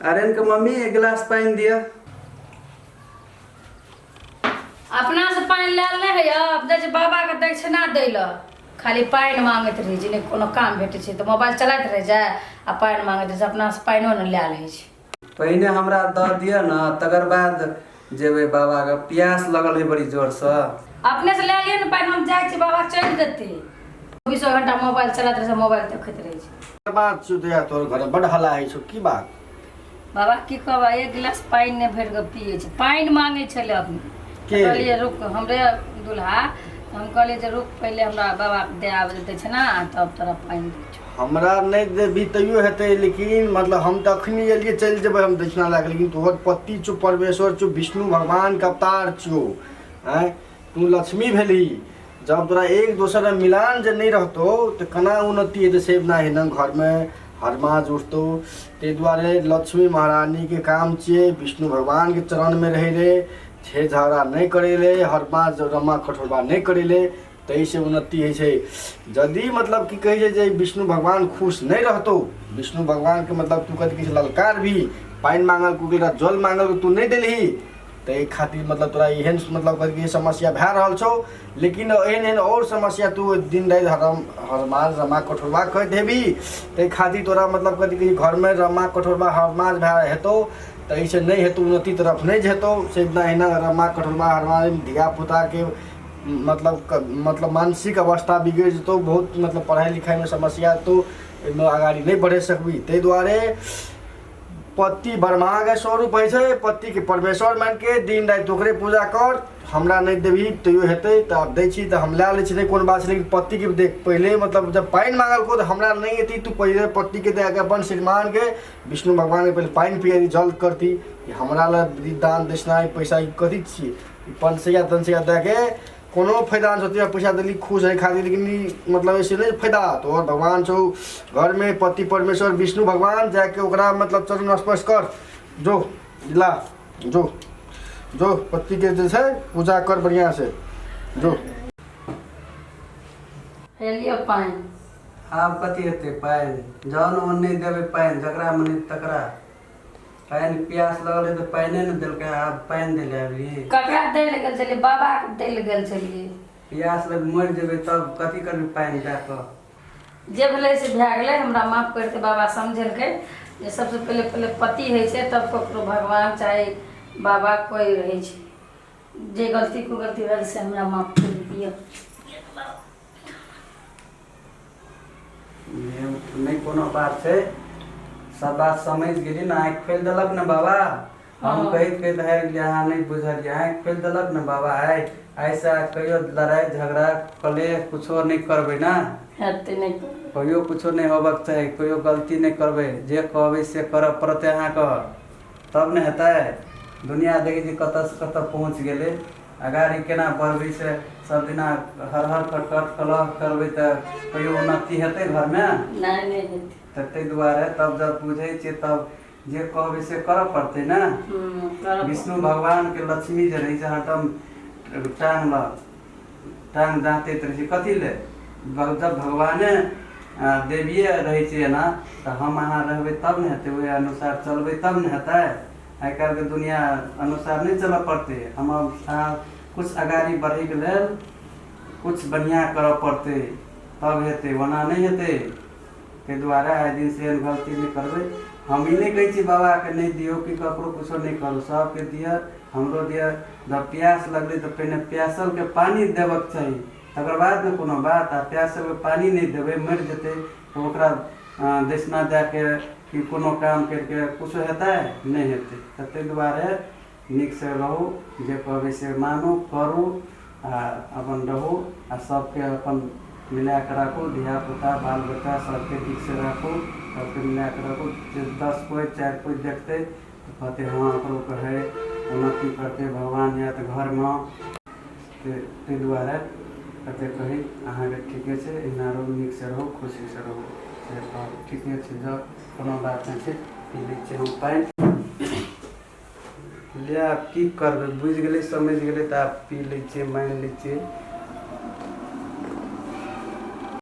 आर्यन के मम्मी एक गिलास पानि दिअ। अपना से पानि लायल नहि होइए, आब जाइ छै बाबाके दक्षिणा दै लए, खाली पानि मांगैत रहै छै, नहि कोनो काम भेटै छै तऽ मोबाइल चलाइत रहै छै आ पानि मांगैत रहै छै, अपना से पानिओ नहि लायल होइ छै। पहिने हमरा दऽ दिअ ने, तकर बाद जेबै बाबाके, प्यास लगल है बड़ी जोरसँ। अपने से लए लिअ ने पानि, हम जाइ छी बाबा चलि जेतै। 24 घंटा मोबाइल चलाइत रहै छै, मोबाइल देखैत रहै छै। बात छौ दया, तोहर घर बड हल्ला होइ छौ, की बात? बाबा की कहबै, एक गिलास पानि नहि भरि कऽ पियै छै, पानि मांगै छलै अपने। के? कहलियै रुक, हमरे दुल्हा, हम कहलियै जे रुक पहिले हमरा बाबा दे आबै दै छै ने तब तोरा पानि दै छौ। हमरा नहि देबही तैयो हेतै, लेकिन मतलब हम तऽ अखनी एलियै, चलि जेबै हम दक्षिणा लए कऽ, लेकिन तोहर पति छौ परमेश्वर छौ, विष्णु भगवानके अवतार छौ, आँय तू लक्ष्मी भेलही, जब तोरा एक दोसरमे मिलान जे नहि रहतौ तऽ केना उन्नति हेतै से नहि ने घरमे हरमाज उठतौ। ताहि दुआरे लक्ष्मी महारानीके काम छियै विष्णु भगवानके चरणमे रहै रे, छे झगड़ा नहि करै ले, हरमाज रमा कठोरबा नहि करै ले, ताहिसँ उन्नति होइ छै। यदि मतलब की कहै छै जे विष्णु भगवान खुश नहि रहतौ, विष्णु भगवानके मतलब तू कथी कहै छै ललकार भी, पानि मांगल कुकरा जल मांगल तू नहि देलही, ताहि खातिर मतलब तोरा एहन मतलब कथी कहै समस्या भए रहल छौ। लेकिन एहन एहन आओर समस्या तू दिन राति हरम हरमाज रमा कठोरबा कहैत हेबी, ताहि खातिर तोरा मतलब कथी कहै घरमे रमा कठोरबा हरमाज भए हेतौ, तऽ एहिसँ नहि हेतौ उन्नति तरफ नहि जेतौ। से अहिना रमा कठोरबा हरमाज धियापुताके मतलब मतलब मानसिक अवस्था बिगड़ि जेतौ, बहुत मतलब पढ़ाइ लिखाइमे समस्या हेतौ, एहिमे अगाडि नहि बढ़ि सकबही। ताहि दुआरे पति ब्रह्माके स्वरूप होइ छै, पतिके परमेश्वर मानिके दिन राति ओकरे पूजा कर, हमरा नहि देबही तैयो हेतै तऽ आब दै छी तऽ हम लए लै छी, नहि कोनो बात छै, लेकिन पतिके देख पहिले मतलब जब पानि मांगलको तऽ हमरा नहि एती, तू पहिले पतिके दए कऽ अपन श्रीमानके विष्णु भगवानके पहिले पानि पिएली जल करती, हमरा लए दान दक्षिणा पैसा ई कथी छियै, 500 300 दए के कोनो फायदा नहि छौ, पैसा देली खुश होइ खातिर, लेकिन ई मतलब ऐसे नहि फायदा। तोहर भगवान छौ घरमे पति परमेश्वर विष्णु भगवान, जाके ओकरा मतलब चरण स्पर्श कर, जो ला जो जो पतिके जे छै पूजा कर बढ़िआँ से जो। लिअ पानि। आब कथी हेतै पानि, जहन ओ नहि देबै पानि जकरा मने तकरा पानि प्यास लगल रहै तऽ पानिए ने देलकै, आब पानि दै लए आबि। ककरा दै लए गेल छलियै? बाबाके दै लए गेल छलियै। प्यास लग मरि जेबै तब कथी करबै पानि दए कऽ? जे भेलै से भए गेलै, हमरा माफ करि दे। बाबा समझेलकै जे सबसँ पहिले पहिले पति होइ छै, तब ककरो भगवान चाहे बाबा कोइ रहै छै। जे गलती कुगलती भेल से हमरा माफ करि दिअ। नहि कोनो बात छै, सब बात समझ गेली ने, आँखि खोलि देलक ने बाबा। हम कहैत कहैत हारि गेलियै, अहाँ नहि बुझलियै, आँखि खोलि देलक ने बाबा। आइ आइसँ कहियो लड़ाइ झगड़ा कलेह कुछो नहि करबै ने, हेतै नहि, कहियो कुछो नहि होबक चाही, कहियो गलती नहि करबै, जे कहबै से करऽ पड़तै अहाँके, तब ने हेतै। दुनिया देखै छी कतऽसँ कतऽ पहुँच गेलै, अगाड़ी केना बढ़बै से सब दिना हर हर कट कट कलह करबै तऽ कहियो उन्नति हेतै घरमे? नहि नहि हेतै। तऽ ताहि दुआरे तब जब बुझै छियै तब जे कहबै से करऽ पड़तै ने। विष्णु भगवानके लक्ष्मी जे रहै छै हरदम टांग लग टांग जाँतैत रहै छै, कथी ले? जब भगवाने देविये रहै छै एना तऽ हम अहाँ रहबै तब ने हेतै, ओहि अनुसार चलबै तब ने हेतै। आइ काल्हिके दुनिया अनुसार नहि चलऽ पड़तै, हम अहाँ कुछ अगाड़ी बढ़ैके लेल कुछ बढ़िआँ करऽ पड़तै तब हेतै, ओना नहि हेतै। ताहि दुआरे आइ दिनसँ एहन गलती नहि करबै। हम ई नहि कहै छी बाबाके नहि दियौ कि ककरो कुछो नहि करू, सबके दिअ, हमरो दिअ। जब प्यास लगलै तऽ पहिने प्यासलके पानि देबऽके चाही, तकर बाद ने कोनो बात। आ प्यासलके पानि नहि देबै मरि जेतै तऽ ओकरा दक्षिणा दए के कि कोनो काम करिके कुछो हेतै? नहि हेतै। तऽ ताहि दुआरे नीकसँ रहू, जे कहबै से मानू करू आ अपन रहू आ सबके अपन मिलाके राखू, धियापुता बाल बच्चा सबके नीकसँ राखू, सबके मिलाके राखू। जे 10 कोइ 4 कोइ देखतै तऽ कहतै हँ ओकरो कहै उन्नति करतै भगवान या तऽ घरमे। ताहि दुआरे कते कही अहाँके ठीके छै, एहिना रहू, नीकसँ रहू, खुशीसँ रहू, से कहब ठीके छै। जब कोनो बात नहि छै, पी लै छियै हम पानि। ले आब की करबै, बुझि गेलै समझि गेलै तऽ आब पी लै छियै, मानि लै छियै।